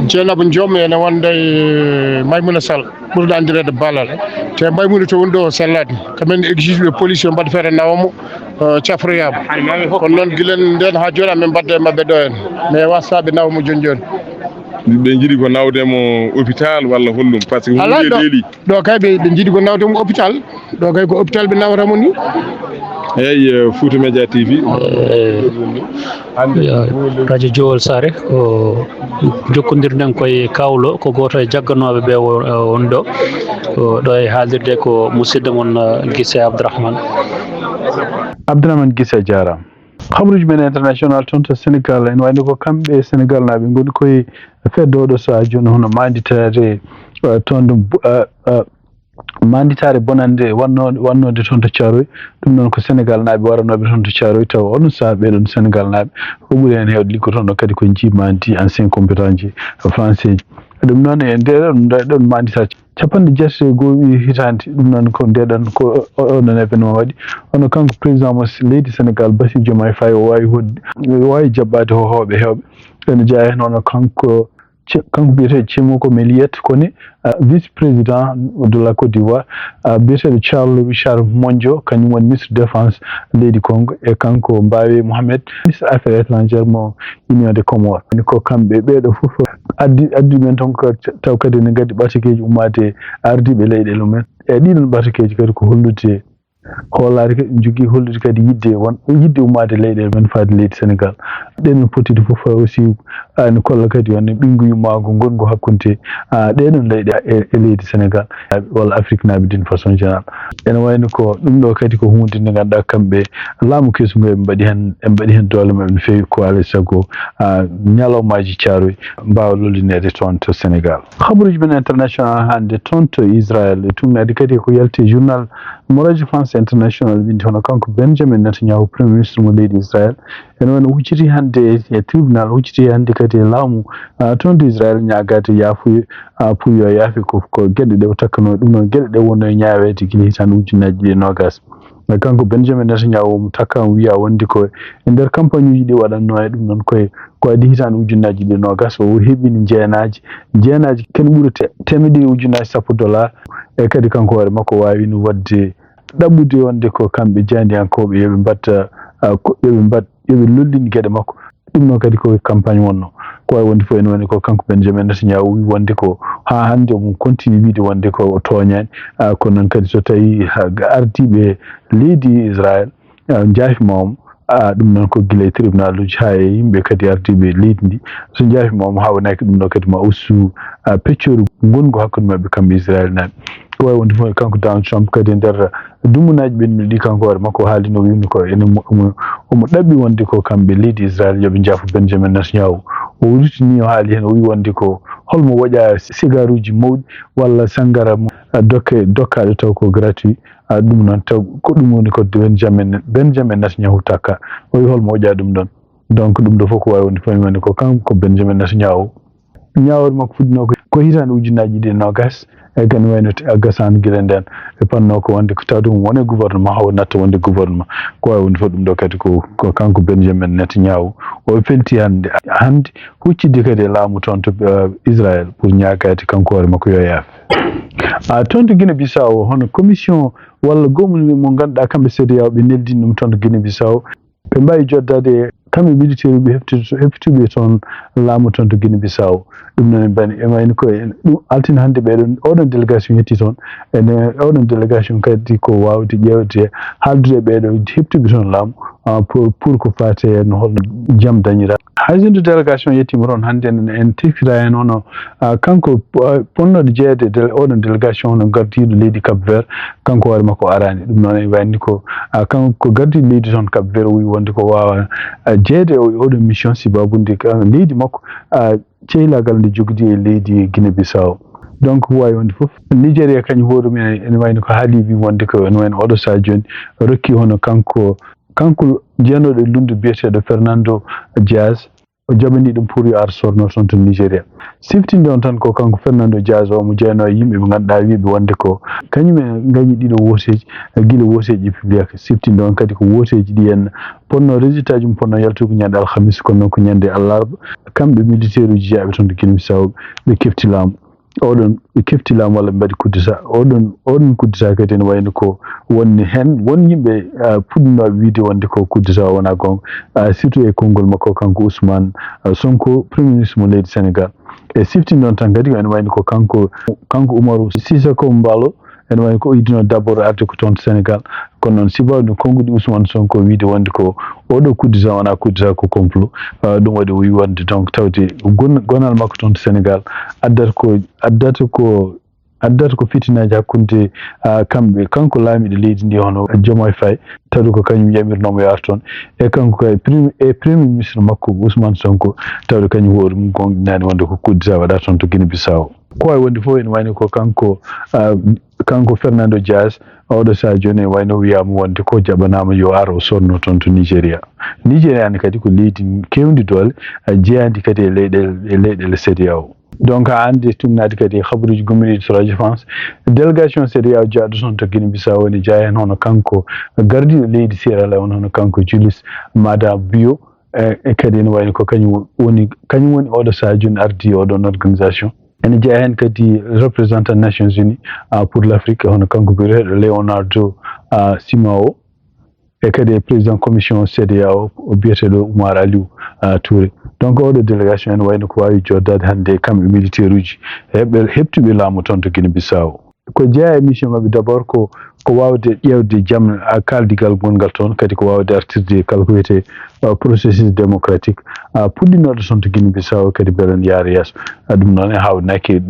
Jeynaba Joom ene wonda e Maymuna Sall, ɓurɗo andirede Balal. Te Maymuna to woni ɗo o sellani. Kamen exige ɓe police yo mbaɗ feere nawa mo, eh, cafroyama. Kono noon gilen nden ha jooni amen mbadde e maɓɓe ɗo en. Mais wasa ɓe nawa mo jooni jooni. Ɓe jiiɗi ko nawde mo hôpital walla hollum? Par ce que hunde leeli. Ɗo kay ɓe, ɓe jiiɗi ko nawde mo hôpital. Ɗo kay ko hôpital ɓe nawata mo ni. Eyyi, eh, Fouta Média T V. Eh, hannde radio Jowol Sare, ko jokkondirɗen koye Kawlo, ko gooto e jagganooɓe ɓe won, eh, won ɗo. Ko ɗo e haalirde ko musidɗo mon, eh, Gise Abdourahmane. Abdourahmane Gise, a jaaraama. Habaruuji men international toon to Sénégal, ene wayno ko kamɓe Sénégal naaɓe ngoni koye fedde oɗo sahaa jooni, hono manditaare, eh, toon ɗum, eh, eh, manditaare bonannde wanno-, wannode toon to Thiaroye. Ɗum noon ko Sénégal naaɓe waranooɓe toon to Thiaroye, tawa oɗon sahaa ɓeeɗon Sénégal naaɓe ko ɓuri heen heewde liggotonoo kadi ko njiimaandi, ancien combattant ji, français ji. Ɗum noon e ndeɗon, ndeɗon manditaare capanɗe jeetati e goo hitaande, ɗum noon ko ndeɗon ko o-, o-, oɗon événement waɗi. Hono kanko président mo leydi Sénégal, Bassirou Diomaye Faye, o waawi hoɗde, o waawi jaɓɓaade hohooɓe heewɓe. Ene jeyaa heen hono kanko Ce-, kanko biyeteeɗo Chimoko Meliet Kone, ah, vice-président de la Côte d'Ivoire, ah, biyeteeɗo Charles Richard Monjo, kañum woni ministre défense leydi Congo, e kanko Mbawe Mohamed, ministre affaires étrangères mo Union des Comores. Woni ko kamɓe ɓeeɗo fof addi, addi men toon ko taw kadi ene ngaddi ɓatakeeji ummaade ardiiɓe leyɗeele mumen. E ɗiɗon ɓatakeeji kadi ko hollude hoolaare kadi, jogii hollude kadi yiɗde won, yiɗde ummaade leyɗeele men faade leydi Sénégal. Ɗen no pottude fof aussi, ah, ene kolla kadi wonde ɓinngu yummaagu ngonngu hakkunde, ah, ɗee ɗon leyɗe e, e leydi Sénégal, walla Afrique naaɓe d'une façon générale. Ene wayno ko ɗum ɗo kadi ko huunde nde ngannduɗaa kamɓe laamu kesu ngu eɓe mbaɗi heen, eɓe mbaɗi heen doole maɓɓe no feewi, ko alaa e sago, ah, ñalawmaaji caaroy mbaawa lollineede toon to Sénégal. Habaruuji men international hannde toon to Israël, e tuugnaade kadi ko yalti e journal mo Radio France International winndi, hono kanko Benjamin Netanyahu, Premier Ministre mo leydi Israël, ene wano hucciti hannde e tribunal, hucciti hannde kadi e laamu, ah, toon to Israël, ñaagaade yaafuya, ah, pour yo yaafe ko, ko geɗe ɗe o takkanoo, ɗum noon geɗe ɗe wonno e ñaaweede gila hitaande ujunnaaji ɗiɗi e noogaas. Kanko Benjamin Netanyahu omo takka, omo wiya wonde ko e nder campagne uji ɗi waɗannoo e ɗum noon koye ko adii hitaande ujunnaaji ɗiɗi e noogas, o heɓini njeenaaji, njeenaaji ken ɓuri te-, teemedde ɗiɗi ujunnaaji sappo dollar. E kadi kanko hoore makko waawino waɗde ɗaɓɓude wonde ko kamɓe jaayndiyankooɓe yo ɓe mbaɗ, ah, ko, yo ɓe mbaɗ, yo ɓe lollin geɗe makko. Ɗum noon kadi ko campagne wonnoo. Ko wayi wonde fof ene woni ko kanko Benjamin Netanyahu wi wonde ko haa hannde omo continue wiide wonde ko o tooñaani. Ah, kono noon kadi so tawii ha ardiiɓe leydi Israel, ah, njaafiima omo, ah, ɗum noon ko gila e tribunal uji haa e yimɓe kadi ardiiɓe leydi ndi. So njaafiima omo haa wonaki ɗum ɗo kadi ma ustu, ah, peccooru ngonngu hakkunde maɓɓe kamɓe Israel naaɓe. Ko wayi wonde fof kanko Donald Trump kadi e nder dumunaaji ɓennuɗi ɗi kanko hoore makko haalino wiwni ko ene mo-, omo, omo ɗaɓɓi wonde ko kamɓe leydi Israel yo ɓe njaafu Benjamin Netanyahu. O rutini o haali heen o wi wonde ko holmo woƴa sigaruuji mawɗi walla sanngara mo, ah, dokke, dokkaaɗo taw ko gratuit. Ah, ɗum noon taw ko ɗum woni ko Benjamin, Benjamin Netanyahu takka. O wi holmo woƴa ɗum ɗon. Donc ɗum ɗo fof ko wawi wonde fof woni ko kanko Benjamin Netanyahu. Ñaawore makko fuɗɗinoo ko, ko hitaande ujunnaaji ɗiɗi e noogas, e kadi wayno te-, a gasaan gila ndeen. E panno ko wonde ko tawde mo wone gouvernement, haw natta wonde gouvernement. Ko wawi wonde fof ɗum ɗo kadi ko, ko kanko Benjamin Netanyahu. O felti hannde, hannde huccitde kadi e laamu toon to, eh, Israel pour ñaagaade kanko hoore makko yo yaafe. Ah, toon to Guinée Bissau, hono commission walla goomuuji mo ngannduɗaa kamɓe C E D E A O ɓe neldini ɗum toon to Guinée Bissau. Ɓe mbaawi joddaade e kamɓe militaire uji heftuɓe, heftuɓe toon laamu toon to Guinée Bissau. Ɗum noon en mbani, e wayno ko en, ɗum altine hannde ɓeɗon, oɗon délégation yetti toon. Ene, oɗon délégation kadi ko waawde ƴeewde, haaldude e ɓeɗo heftuɓe toon laamu, ah, pour, pour ko faati e no holno jam dañira. Hay so nde délégation yettiima toon hannde en, en tefira heen hono, ah, kanko, ah, ponnoɗo jeeyede e dele-, oɗon délégation hono gardiiɗo leydi Cap Vert, kanko hoore makko araani. Ɗum noon e wayni ko, ah, kanko ko gardiiɗo leydi toon Cap Vert o wi wonde ko waawa, ah, jeeyde o, oɗo mission sibabude ka leydi makko, ah, ceylaagal nde jogdi e leydi Guinée Bissau. Donc ko wawi wonde fof. Nigeria kañum hoore mum ene, ene wayno ko haali wi wonde ko ene wayno oɗo saha jooni rokki hono kanko, kanko jeenooɗo e lunndu biyeteeɗo Fernando Diaz, o jaɓani ɗum pour yo ar sorno toon to Nigeria. Siftinde on tan ko kanko Fernando Diaz o mo jeyanoo e yimɓe ɓe ngannduɗaa wiiɓe wonde ko kañum en ngañi ɗiɗo wooteeji, eh, gila wooteeji public. Siftinde on kadi ko wooteeji ɗi en ponno résultat ji mum ponno yaltude ko ñande alhamis, kono noon ko ñande allarba. Kamɓe militaire uji jeyaaɓe toon to Guinée Bissau ɓe kefti laamu. Oɗon ɓe kefti laamu walla ɓe mbaɗi coup d'État. Oɗon, oɗon coup d'État kadi ene wayno ko wonni heen won yimɓe, ah, puɗɗinooɓe wiide wonde ko coup d'État o wonaa goonga. Ah, surtout e konngol makko kanko Ousmane, ah, Sonko, Premier Ministre mo leydi Sénégal. E siftinde on tan kadi ene wayno ko kanko, kanko Umaru Sissoco Embaló, ene wayno ko o yiɗino d'abord arde ko toon to Sénégal. Kono noon sibaw no konnguɗi Ousmane Sonko wiide wonde ko oɗo coup d'État wonaa coup d'État ko complot. Ah, ɗum waɗi o wi wonde donc tawde gon-, gonal makko toon to Sénégal addata ko, addata ko, addata ko fitinaaji hakkunde, ah, kamɓe, kanko laamiiɗo leydi ndi hono Diomaye Faye, tawde ko kañum yamirnoomo yo ar toon, e kanko kay prim-, e Premier Ministre makko Ousmane Sonko, tawde kañum hoore mum goonɗinaani wonde ko coup d'État waɗa toon to Guinée Bissau. Ko wawi wonde fof ene wayno ko kanko, ah, kanko Fernando Diaz, oɗo saha jooni ene wayno wiyaama wonde ko jaɓanaama yo ar o sorno toon to Nigeria. Nigeria ne kadi ko leydi kewndi doole, ah, jeyaandi kadi e leyɗeele, e leyɗeele C E D E A O. Donc, haa hannde tuugnaade kadi e habaruuji gommidiiɗi to Radio France, délégation C E D E A O jeyaaɗo toon to Guinée Bissau ene jeyaa heen hono kanko gardiiɗo leydi Sierra Leone, hono kanko Julius Maada Bio, e, e kadi ene wayno ko kañum woni, kañum woni oɗo saha jooni ardii oɗon organisation. Ene jeyaa heen kadi représentant Nations Unies, ah, pour l'Afrique, hono kanko biyeteeɗo Leonardo, ah, Simao. E kadi e président commission C E D E A O, o biyeteeɗo Oumar Aliou, ah, Touré. Donc, oɗo délégation ene wayno ko waawi joddaade hannde e kamɓe militaire uji heɓɓe, heɓtuɓe laamu toon to Guinée Bissau. Ko jeyaa e mission maɓɓe d'abord ko, ko waawde ƴeewde jam, ah, kaaldigal ngongal toon, kadi ko waawde artirde kala ko wiyetee, ah, processus démocratique, ah, puɗɗinooɗo toon to Guinée Bissau kadi mbele ne yaara yeeso. Ah, ɗum noon e haawnaaki,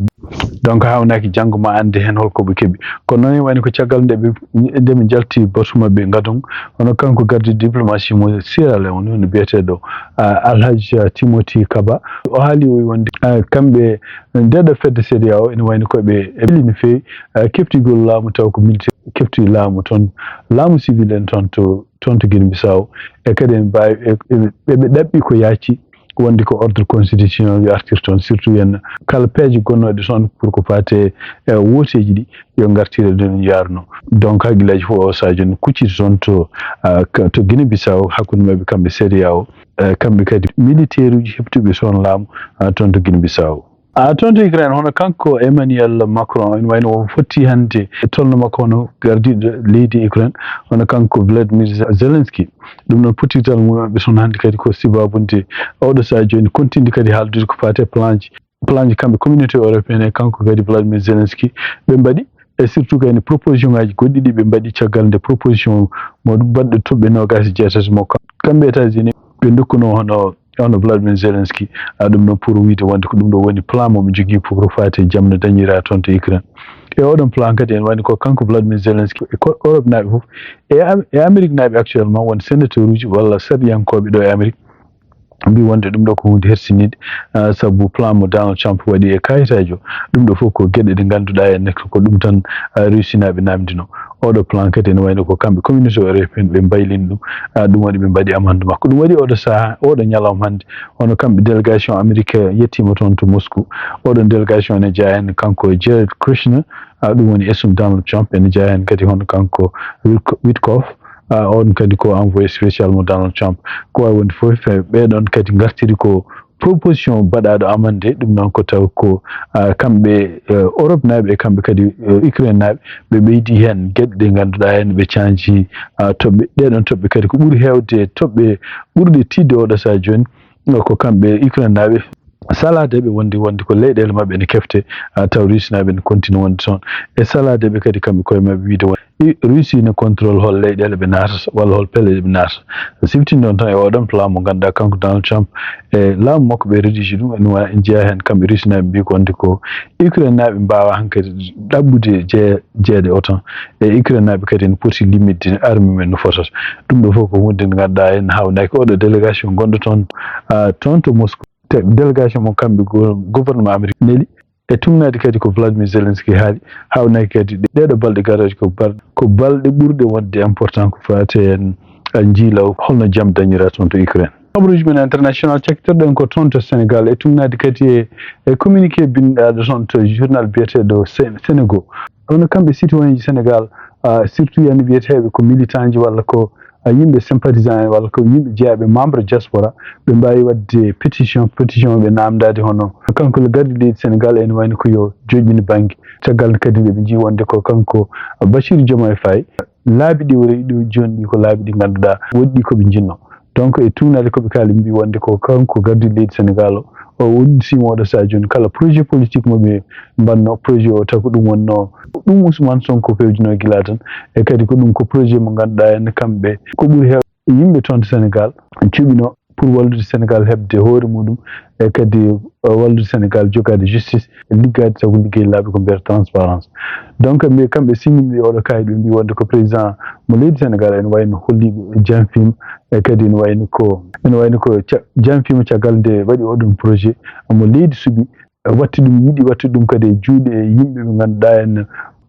donc haawnaaki janngo ma annde heen holko ɓe keɓi. Kono noon e wayno ko caggal nde ɓe, nde ɓe njalti batu maɓɓe gadon, hono kanko gardiiɗo diplomatie mo Sierra Leone, hono biyeteeɗo, ah, Alhaji, ah, Timothy Kaba. O haali o wi wonde, ah, kamɓe nde ɗo fedde C E D E A O ene wayno ko ɓe e peli no feewi, ah, keftigol laamu taw ko militaire kefti laamu toon, laamu civil en toon to, toon to Guinée Bissau. E kadi en mbaawi, e, e, ɓe, ɓe ɗaɓɓi ko yaaci, wonde ko ordre constitutionnel yo artir toon, surtout yen kala peeje gonnooɗe toon pour ko faate e wooteeji ɗi, yo ngartire ɗen yaarno. Donc hakkillaaji fof o sadio ne kucciti toon to to Guinée Bissau hakkunde maɓɓe kamɓe cedeao, kamɓe kadi militaire uji heɓtuɓe toon laamu toon to Guinée Bissau. A toon to Ukraine, hono kanko Emmanuel Macron, ene wayno o fotti hannde e tolno makko hono gardiiɗo leydi Ukraine, hono kanko Vladimir Zelensky. Ɗum noon pottital mum maɓɓe toon hannde kadi ko sibabunde oɗo saha jooni kontinde kadi haaldude ko faati e plan ji plan ji kamɓe communauté européenne e kanko kadi Vladimir Zelensky ɓe mbaɗi, e surtout kadi proposition ngaji goɗɗi ɗi ɓe mbaɗi caggal nde proposition mo baɗɗo toɓɓe nogas e jeetati mo kamɓe États-Unis ɓe ndokkuno hono hono Vladimir Zelensky. A ɗum noon pour wiyde wonde ko ɗum ɗo woni plan mo ɓe jogii pour ko faati e jam no dañira toon to Ukraine. E oɗon plan kadi ene wayno ko kanko Vladimir Zelensky e ko Europe naaɓe fof e e Amérique naaɓe actuellement won sénateur uji walla sarɗiyankooɓe ɗo e Amérique mbi wonde ɗum ɗo ko hunde hersiniiɗe sabu plan mo Donald Trump waɗi e kayitaajo. Ɗum ɗo fof ko geɗe ɗe ngannduɗaa en ko ɗum tan Russie naaɓe naamndino. Oɗo plan kadi ene wayno ko kamɓe communauté européenne ɓe mbaylini ɗum. Ɗum waɗi ɓe mbaɗi amande makko. Ɗum waɗi oɗo saha oɗo ñalawma hannde hono kamɓe délégation américain yettiima toon to Moscou. Oɗon délégation ene jeyaa heen kanko Jared Kushner, ɗum woni esum Donald Trump, ene jeyaa heen kadi hono kanko Witkoff, on kadi ko envoyé spécial mo Donald Trump. Ko waawi wonde fof ɓeɗon kadi ngartiri ko proposition baɗaɗo amande. Ɗum noon ko taw ko kamɓe Europe naaɓe e kamɓe kadi Ukraine naaɓe ɓe ɓeydi heen geɗe ɗe ngannduɗaa heen ɓe canji toɓɓe. Ɗeɗon toɓɓe kadi ko ɓuri heewde toɓɓe ɓurɗe tiiɗde oɗo saha jooni ko kamɓe Ukraine naaɓe salaade ɓe wonde wonde ko leyɗeele maɓɓe ene kefte taw Russie naaɓe ene continue wonde toon e salaade ɓe kadi kamɓe koye maɓɓe wiide won Russie ne contrôle hol leyɗeele ɓe naatata walla hol pelle ɓe naatata. Siftin ɗon tan e oɗon plan mo ngannduɗaa kanko Donald Trump e laamu makko ɓe rédige ɗum ene jeyaa heen kamɓe Russie naaɓe mbi ko wonde ko Ukraine naaɓe mbaawa hankadi ɗaɓɓude jeeɗe o tan e Ukraine naaɓe kadi ene poti limmitde arme mumen no fotata. Ɗum ɗo fof ko hunde nde ngannduɗaa en haawnaki oɗo délégation gonɗo toon toon to Moscou. Délégation mo kamɓe gouvernement américain neli e tugnaade kadi ko Vladimir Zelensky haali haawnaki kadi ɗeɗo balɗe garooje ko balɗe ɓurɗe wonde important ko faati en njiilaw holno jam dañira toon to Ukraine. Habruji men international cakkitorɗen ko toon to Sénégal e tugnaade kadi e e communiqué binndaaɗo toon to journal biyeteeɗo Sénégal. Hono kamɓe citoyen ji Sénégal surtout yani wiyeteeɓe ko militant ji walla ko yimɓe sympathisant en walla ko yimɓe jeyaɓe membre diaspora ɓe mbawi wadde pétition pétition ɓe namdade hono kanko le gardi leydi Sénégal ene wayno ko yo joƴƴini banggue caggal kadi nde ɓe jii wonde ko kanko Bachir Diomaye Faye laabi ɗi o rewi ɗo joni ɗi ko laabi ɗi ganduɗa woɗɗi koɓe jinno. Donc e tugnade koɓe kaali mbi wonde ko kanko gardi leydi Sénégal o o udditimo oɗo saha joni kala projet politique mo ɓe mbanno projet o taw ko ɗum wonno ɗum Ousmane Sonko fewjino gila tan. E kadi ko ɗum ko projet mo ganduɗa en kamɓe ko ɓuri hew yimɓe toon to Sénégal cuɓino pour wallude Sénégal heɓde hoore muɗum e kadi wallude Sénégal jogade justice liggade taw ko liggey laaɓi ko mbiyata transparence. Donc mbi kamɓe signimɓe oɗo kayit ɓe mbi wonde ko président mo leydi Sénégal ene wayno holliɓe janfima e kadi ene wayno ko ene wayno ko janfima caggal nde waɗi oɗon projet mo leydi suɓi watti ɗum yiɗi watti ɗum kadi e juuɗe e yimɓe ɓe ganduɗa en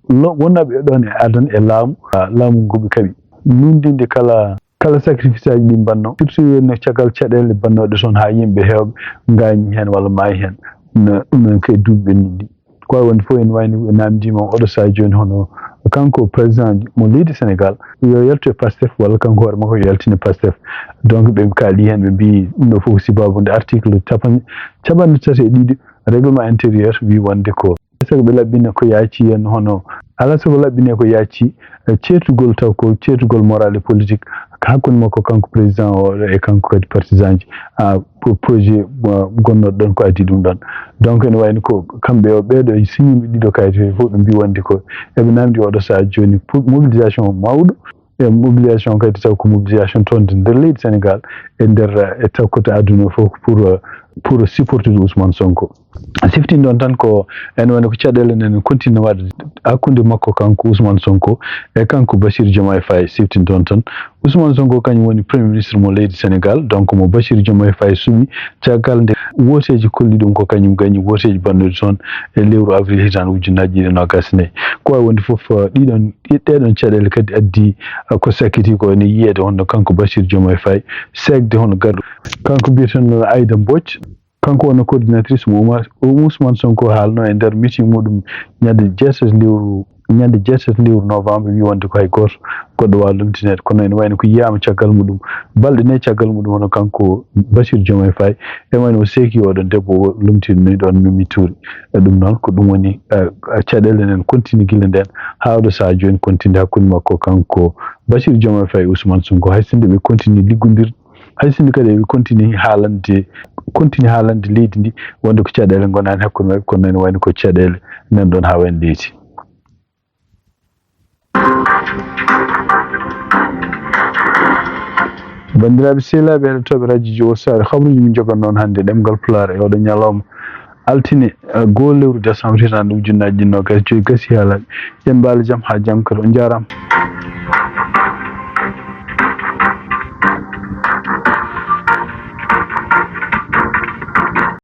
wonnaɓe e ɗon e adan e laamu laamu ngu ɓe kaɓi nundinde kala kala sacrifice aji ɗi mbanno surtout no caggal caɗele bannoɗe toon ha yimɓe hewɓe gañi hen walla maayi hen. Ɗum en kay duuɓi ɓennuɗi ko wawi wonde fof en wayno namdima oɗo saha joni hono kanko président mo leydi Sénégal yo yaltu e Pastef walla kanko hoore makko yo yaltine Pastef. Donc ɓe kaali hen ɓe mbi ɗum ɗo fof ko sibabude article capanɗe tati e ɗiɗi règlement intérieur wi wonde ko sago ɓe laɓɓina ko yaaci hen hono ala sago laɓɓine ko yaaci ceertugol taw ko ceertugol moral e politique hakkunde makko kanko président o e kanko kadi partisan ji projet gonnoɗo ɗon ko addi ɗum ɗon. Donc ene wayno ko kamɓe o ɓeeɗo e signimɓe ɗiɗo kayit fof ɓe mbi wonde ko eɓe namdi oɗo saha joni mobilisation mawɗo e mobilisation kadi taw ko mobilisation toon nder leydi Sénégal e nder e taw koto aduna fof pour pour supportude Ousmane Sonko. Siftin ɗon tan ko ene wayno ko caɗele nen continue waɗde hakkunde makko kanko Ousmane Sonko e kanko Bassirou Diomaye Faye siftin ɗon tan. Ousmane Sonko kañum woni premier ministre mo leydi Sénégal donc mo Bassirou Diomaye Faye suɓi caggal nde woteji kolli ɗum ko kañum gañi woteji bannude toon e lewru avril hitande ujunnaji ɗiɗi e nogas e nayyi. Ko wawi wonde fof, eh, ɗiɗon, ɗeɗon caɗele kadi addi, eh, ko sakkiti ko ene yiyeede hono kanko Bassirou Diomaye Faye, seekde hono garɗo. Kanko biyeteɗo Aïda Mbodj, kanko wonno coordinatrice mo Oumar, Ousmane Sonko haalno e nder meeting muɗum ñande jeetati lewru, ñande jeetati lewru novembre, wi wonde ko hay gooto goɗɗo wawa lomtineede. Kono ene wayno ko yiyama caggal muɗum, balɗe nayi caggal muɗum, hono kanko Bassirou Diomaye Faye, e wayno o seeki oɗon debbo o lomtiɗo ni ɗon Mimi Touré. E ɗum noon ko ɗum woni, eh, caɗele enen continue gila nden haa oɗo sahaa jooni, continue hakkunde makko kanko Bassirou Diomaye Faye, Ousmane Sonko, hay sinno ɓe continue liggondir, hay sinno kadi ɓe continue haalande, continue haalande leydi ndi wonde ko caɗele gonani hakkunde maɓɓe, kono ene wayno ko caɗele nan ɗon haa wayno leydi. Banndiraaɓe sehilaaɓe heɗotooɓe radio ji o saare, habruuji min njogan noon hannde ɗemngal Pulaar e oɗo ñalawma altine, eh, goo lewru décembre hitaande ujunnaaji ɗiɗi noogaas joyi gasi haalaaɓe. Yen mbaalo jam haa janngo kadi, on njaaraama.